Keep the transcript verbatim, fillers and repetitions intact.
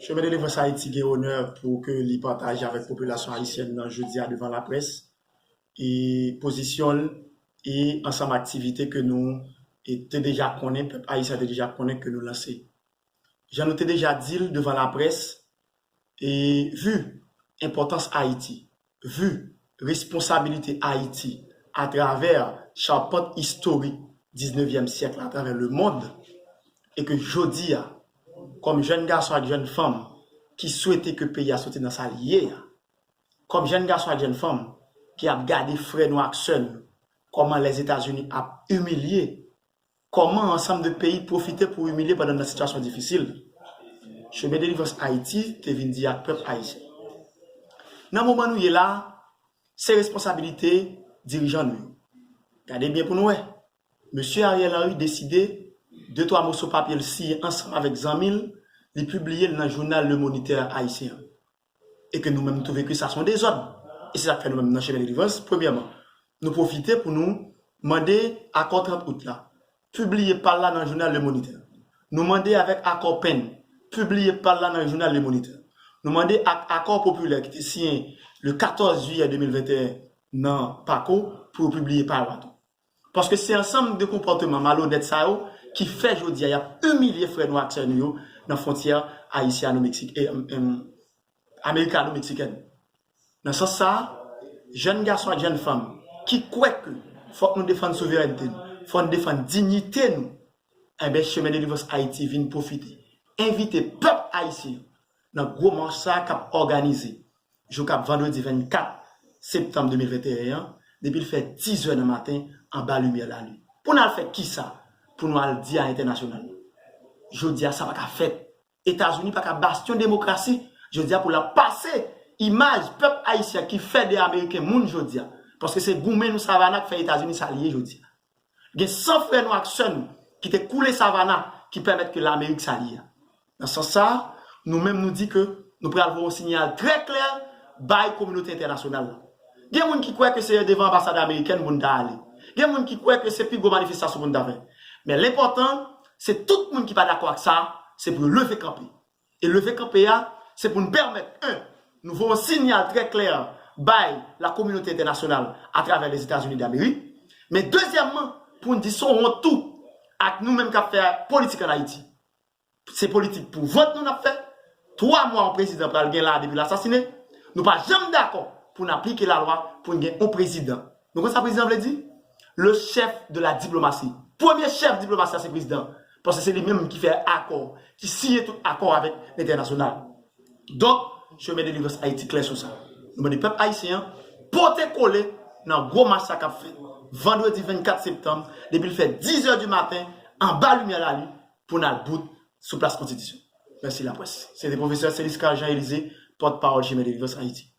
Chemen Delivrans Ayiti gen onè pou ke li pataje avèk popilasyon ayisyèn nan jodi a devan laprès e pozisyon l e ansanm aktivite ke nou e te deja konnen, pèp ayisyen te deja konnen ke nou lanse. Jan nou te deja di l devan laprès, e vi enpòtans Ayiti, vi responsabilite Ayiti atravè chapant istorik diznevyèm syèk la atravè lemonn, e ke jodi a, kòm jèn gason ak jèn fanm ki swete ke peyi a soti nan sa l ye a, kòm jèn gason ak jèn fanm ki ap gade frè nou ak sè nou kòman Lèzetazini ap imilye, kòman ansanm de peyi pwofite pou imilye pandan nan sitiyasyon difisil. Chemen Delivrans Ayiti te vin di ak pèp ayisyen. Nan moman nou ye la, se responsabilite dirijan nou yo. Gade byen pou nou wè. Mesye Ariel Henry deside, de twa moso papye l siyen ansanm avèk zanmi l, li pibliye l nan jounal Le Moniteur ayisyen an. E ke nou menm nou twouve ke sa se yon dezòd. E se sa k fè nou menm nan Chemen Delivrans, premyèman, nou pwofite pou nou mande akò trant out la, pibliye pa l la nan jounal Le Moniteur. Nou mande avèk akò Penn, pibliye pa l la nan jounal Le Moniteur. Nou mande ak akò popilè ki te siyen le katòz jiyè de mil venteyen nan Pako pou yo pibliye pa yo a tou. Paske se ansanm de konpòteman malonèt sa yo ki fè jodi a y ap imilye frè nou ak sè nou yo nan fwontyè ayisyano-meksik-, e, em, em, amerikano-meksikèn. Nan sans sa a, jèn gason ak jèn fanm ki kwè ke fòk nou defann souverènte nou, fòk nou defann diyite nou, enben, Chemen Delivrans Ayiti vin pwofite envite pèp ayisyen nan gwo mach sa a k ap òganize jou k ap vandredi vennkat septanm de mil venteyen an, depi l fè dizè nan maten anba limyè lalin. Pou n al fè kisa? Pou nou al di a entènasyonal la. Jodi a, sa pa ka fèt. Etazini pa ka bastyon demokrasi jodi a pou l ap pase imaj pèp ayisyen ki fè de Ameriken moun jodi a. Paske se goumen nou Savannah k fè Etazini sa li ye jodi a. Gen san frè nou ak sè nou ki te koule Savannah ki pèmèt ke Lamerik sa li ye a. Nan sans sa a, nou menm nou di ke nou pral voye yon siyal trè klè bay kominote entènasyonal la. Gen moun ki kwè ke se devan anbasad amerikèn pou n ta ale. Gen moun ki kwè ke se pi gwo manifestasyon pou n ta fè. Men lenpòtan, se tout moun ki pa dakò ak sa, se pou yo leve kanpe. E leve kanpe a, se pou n pèmèt, en, nou voye yon siyal trè klè bay la kominote entènasyonal atravè Lèzetazini Damerik. Men dezyèmman, pou n di se yon wont tou ak nou menm k ap fè politik ann Ayiti. Se politik pou vant nou n ap fè. Twa mwa yon prezidan pral gen la depi l asasinen. Nou pa janm dakò pou n aplike lalwa pou n gen yon prezidan. Nou konn sa prezidan vle di? Le chef de la diplomatie. Premye chèf diplomasi a se prezidan. Paske se li menm ki fè akò, ki siyen tout akò avèk entènasyonal. Donk, Chemen Delivrans Ayiti klè sou sa. Nou mande pèp ayisyen an pote kole nan gwo mach sa k ap fèt vandredi vennkat septanm, depi l fè dizè di maten, anba limyè lalin, pou n al bout sou plas Konstitisyon. Mèsi laprès. Se te pwofesè Celiscar Jean Élisée, pòtpawòl Chemen Delivrans Ayiti.